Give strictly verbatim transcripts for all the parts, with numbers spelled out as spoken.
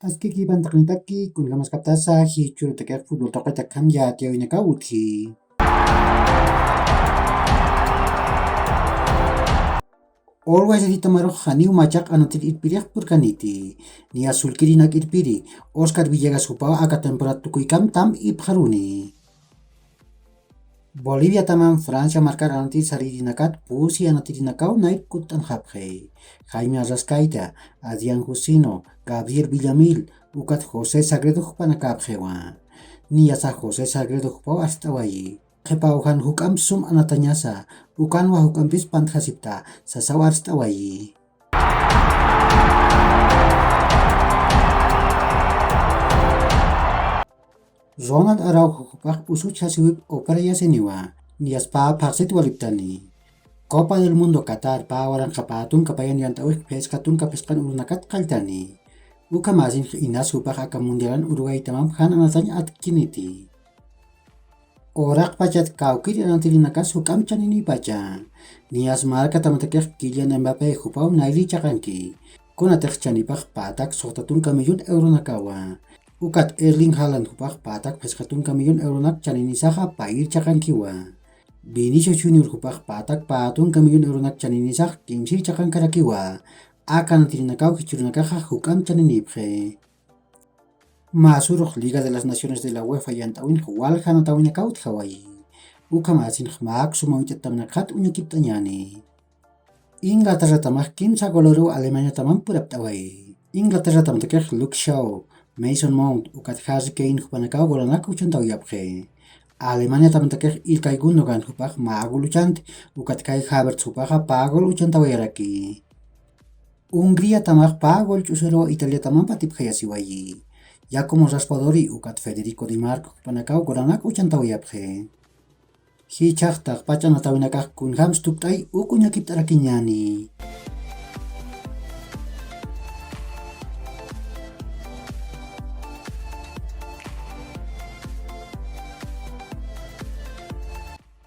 Askiki pantaqnitaki, kunjamaskaptasa jichhürutakix fútbol tuqitakham yatiyäwinakaw utji. Always Ritamarux janiw machaq anatir irpirix purkaniti, niya sullkirinak irpiri, Oscar Villegas jupaw aka temporada tukuykamtam ipxaruni. Boliviatamam Francia markar anatir saririnakat pusi anatirinakaw nayr kutt'anxapxi. Jaime Arrascaita, Adrián Jusino, Gabriel Villamil, ukat José Sagredo jupanakäpxiwa. Niyasa José Sagredo jupaw arst'awayi. Qhipaw jan juk'amp sum anatañasa, ukanwa juk'ampis pantjasipta, sasaw arst'awayi. Ronald Araujo jupax usuchjasiwip operayasiniwa, niyaspa phaxsit waliptani. Copa del Mundo Qatar pä waranqa pä tunka payan yant'awix phisqa tunka phisqan urunakat qalltani. Ukhamasinx Inas jupax aka mundialan Uruguaytamamp jan anatañ atkiniti. Uraqpachat kawkir anatirinakax juk'amp chaninïpacha. Niyas markatamatakix Kylian Mbappé jupaw nayri chaqanki. Kunatix chanipax pätak suxta tunka millón euronakawa. Ukat Erling Haaland jupax pätak phisqa tunka millón euronak chaninisaxa payir chaqankiwa. Vinicius Junior jupax pätak pä tunka millón euronak chaninisax kimsir chaqankarakiwa. Aka anatirinakaw jichhürunakaxa juk'amp chaninïpxi. Mä surux Liga de las Naciones de la UEFA yant'awinx walja anatawinakaw utjawayi. Ukhamasinx mä suma uñt'atamnakxat uñakipt'añäni. Inglaterratamax kimsa golaruw Alemaniatamamp purapt'awayi. Inglaterratamatakix Luke Shaw, Mason Mount, ukat Harry Kane jupanakaw golanak uchantawayapxi. Alemaniatamatakix Ilkay Gundogan jupax mä gol uchanti, ukat Kai Havertz jupaxa pä gol uchantawayaraki. Hungriatamax pä gol ch'usaruw Italiatamamp atipjayasiwayi. Giacomo Raspadori ukat Federico Di Marco jupanakaw golanak uchantawayapxi. Jichhax taqpach anatawinakax kunjams tukt'ay uk uñakipt'arakiñäni.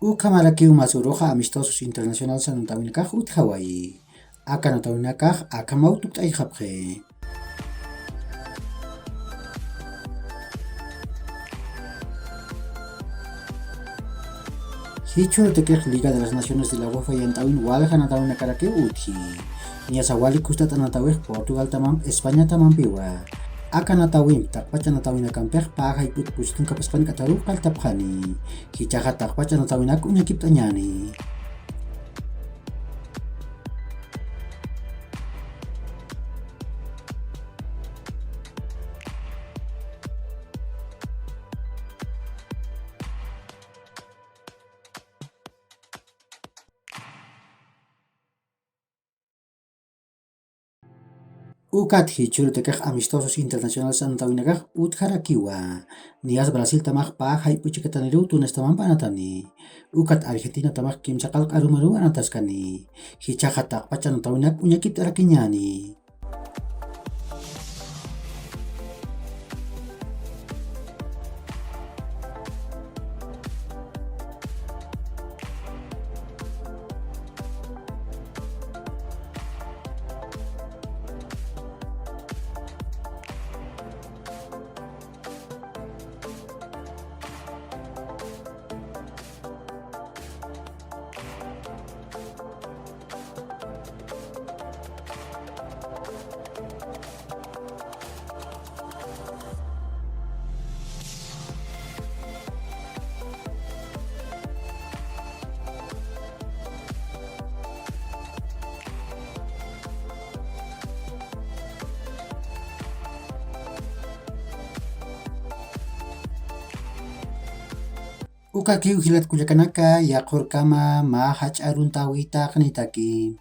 Ukhamarakiw mä suruxa amistosos internacionales anatawinakax utjawayi. Aka anatawinakax akhamaw tukt'ayxapxi. Jichhürutakix Liga de las Naciones de la UEFA yant'awin walja anatawinakarakiw utji. Niyasa wali kustat anatawix Portugaltamamp Españatamampiwa. Aka anatawimp taqpach anatawinakampix pä jayp'ut pusi tunka phisqan k'ataruw qalltapxani. Jichhaxa taqpach anatawinak uñakipt'añäni. Ukat jichhürutakix amistosos internacionales anatawinakax utjarakiwa. Niyas Brasiltamax pä jayp'u chikataniruw Tunistamamp anatani. Ukat Argentinatamax kimsa qallq arumaruw anataskani. Jichhaxa taqpach anatawinak uñakipt'arakiñäni. Ukakiw jilat kullakanaka, yaqhurkama mä jach'a aruntäwi taqnitaki.